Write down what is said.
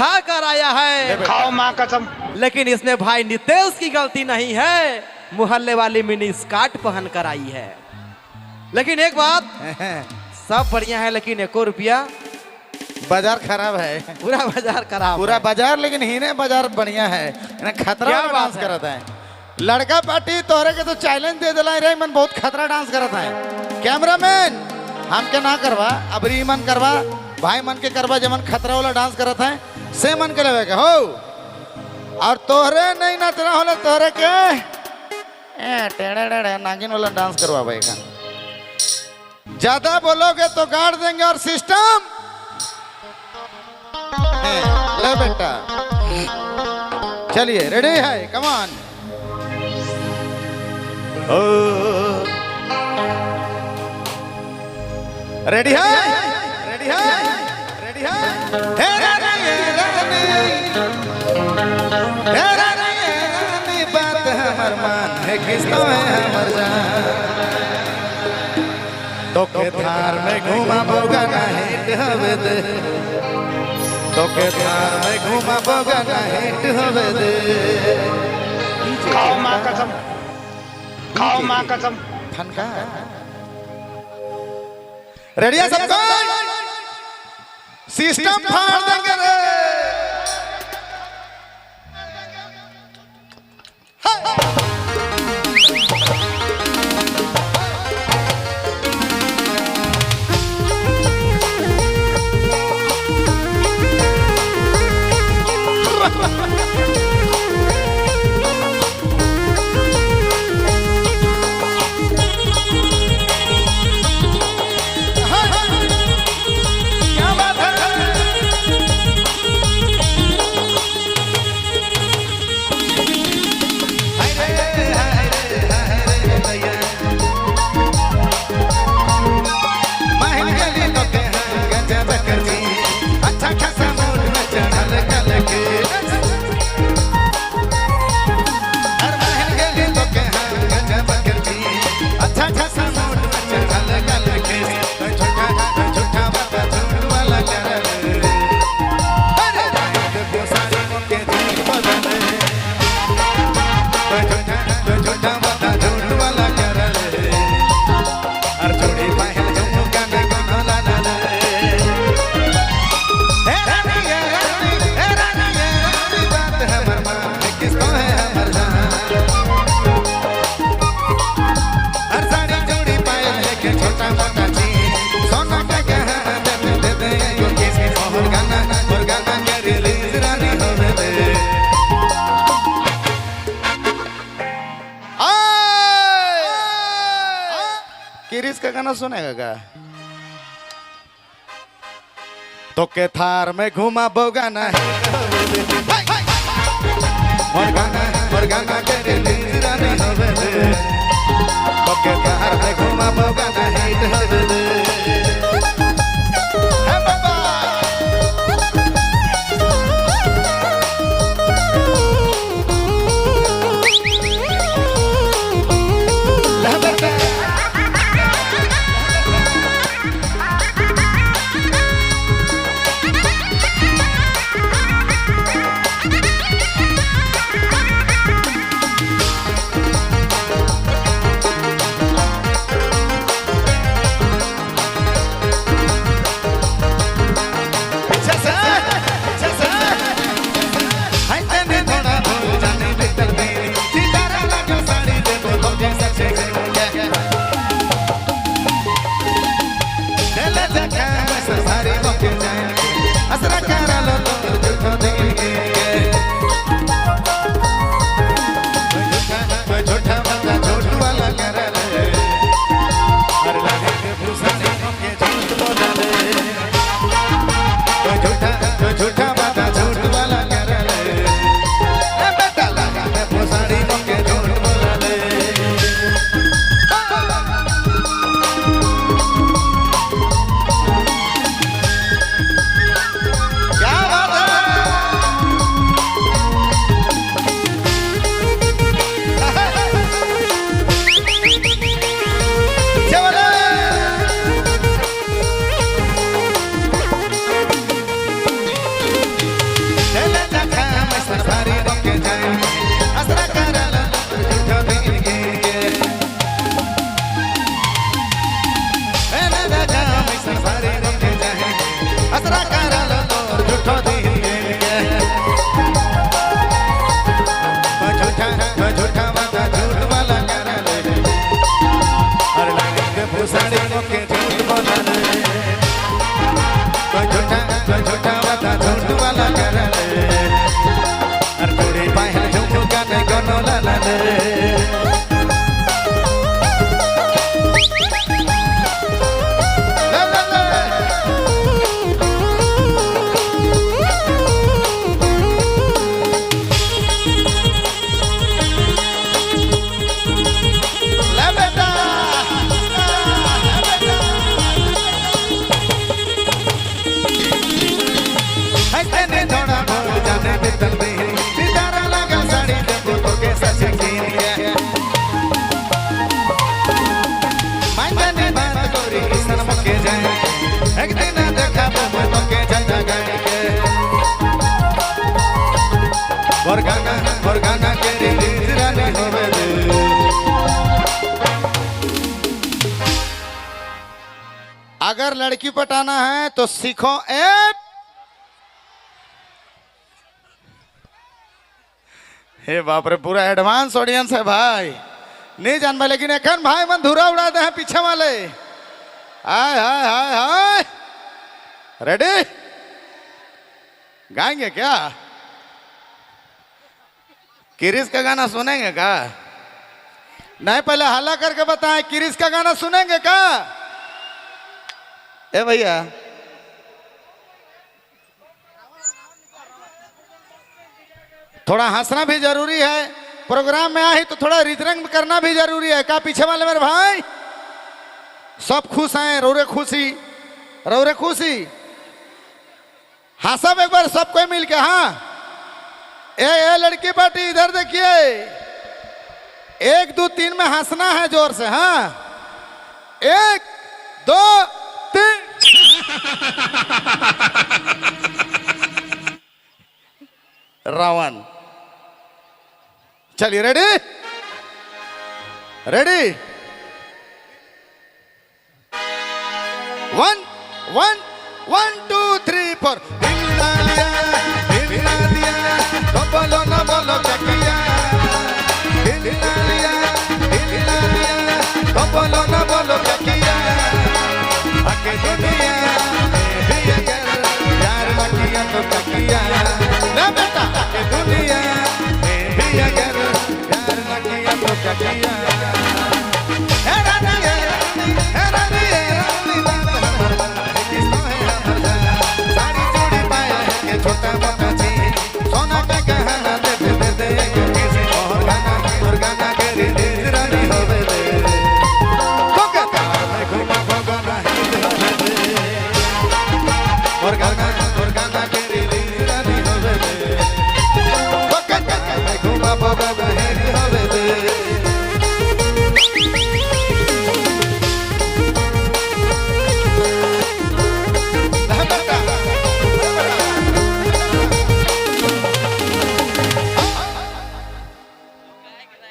खा कर आया है। खाओ माँ कसम। लेकिन इसमें भाई नितेश की गलती नहीं है, मोहल्ले वाली मिनी स्कर्ट पहन कर आई है। लेकिन एक बात, सब बढ़िया है लेकिन एको रुपया बाजार खराब है, पूरा बाजार खराब, पूरा बाजार, लेकिन हिने बाजार बढ़िया है। इन्हें खतरा क्या वाला बात डांस है? करता है लड़का पार्टी। तोहरे के तो चैलेंज दे दिला रे मन, बहुत खतरा डांस करता है। कैमरामैन हमके ना करवा, अबरी मन करवा, भाई मन के करवा, जमन खतरा वाला डांस करता है से मन के लेवे के हो। और तोहरे नहीं नाचना होला, तोहरे के ए टेढ़े टेढ़े नागिन वाला डांस करवा भाई का। ज्यादा बोलोगे तो गाड़ देंगे और सिस्टम ले बेटा। चलिए रेडी है, कमान रेडी है, रेडी है, रेडी है। हे रानी, हे रानी, हे रानी, हे रानी, बात हमर मान है, किस्तो है हमर जान। तो के थार में घुमा बोगा हिट हवे दे, तो के थार में घुमा बोगा हिट हवे दे। खाओ माँ कसम, खाओ माँ कसम। फनका रेडी है सबको, सिस्टम फाड़ देंगे रे। क्या बात है? हाय रे, हाय रे, हाय रे भैया। महल गली तो के हैं गजब करती, अच्छा खासा मूड में चढ़ल गल के। हर महल गली तो के हैं गजब करती, अच्छा खासा मूड में चढ़ल गल के। तो झूठा झूठा बात झूठ वाला कर। अरे रात को सारी के झूठ बदले, तो झूठा तो झूठा बात झूठ वाला कर। अर चूड़ी पायल झुमका ने गोनला ला ला। हे रानी, हे रानी, हे रानी, हे रानी, बात हमर मान किसको है हमर जान। हर साड़ी चूड़ी पायल है के छोटा मोटा चीज, सोना का गहना दे दे दे दे यो किस। मोहर गाना मोर गाना के रिलीज रानी होवे दे। किरिस का गाना सुनेगा का? तो के थार में घुमा बोगाना है, मोर गाना मोर गाना के रिलीज रानी होवे दे। तो के थार में घुमा बोगाना हिट होवे दे। हे बाबा ले बेटा। वाला करले अरे चूड़ी पायल झुमका नहीं कोनो लाला ले ले, ले, ले। ले बेटा, ले बेटा। है तने थोड़ा बहुत जाने बितल दिन बितारा लगा साड़ी देखो तो के सच कीन के मांगने बात गोरी किसन मुके जाए एक दिन देखा मुँह तो के जाए गाड़ी के बरगाना बरगाना के रिलीज रानी होवे दे। अगर लड़की पटाना है तो सीखो ऐप। हे बाप रे, पूरा एडवांस ऑडियंस है भाई, नहीं जान भाई, लेकिन एखन भाई मन धुरा उड़ा दे हैं पीछे वाले। हाय हाय हाय हाय, रेडी गाएंगे क्या? किरिस का गाना सुनेंगे क्या? नहीं, पहले हल्ला करके बताएं, किरिस का गाना सुनेंगे क्या? ए भैया, थोड़ा हंसना भी जरूरी है, प्रोग्राम में आई तो थोड़ा रितरंग करना भी जरूरी है। का पीछे वाले मेरे भाई सब खुश हैं? रोरे खुशी, रोरे खुशी। हाँ सब एक बार सब कोई मिल के। हाँ ए ए लड़की पार्टी इधर देखिए, 1 2 3 में हंसना है जोर से। हाँ 1 2 3। रावण। चलिए ready ready, 1 1 1 2 3 4।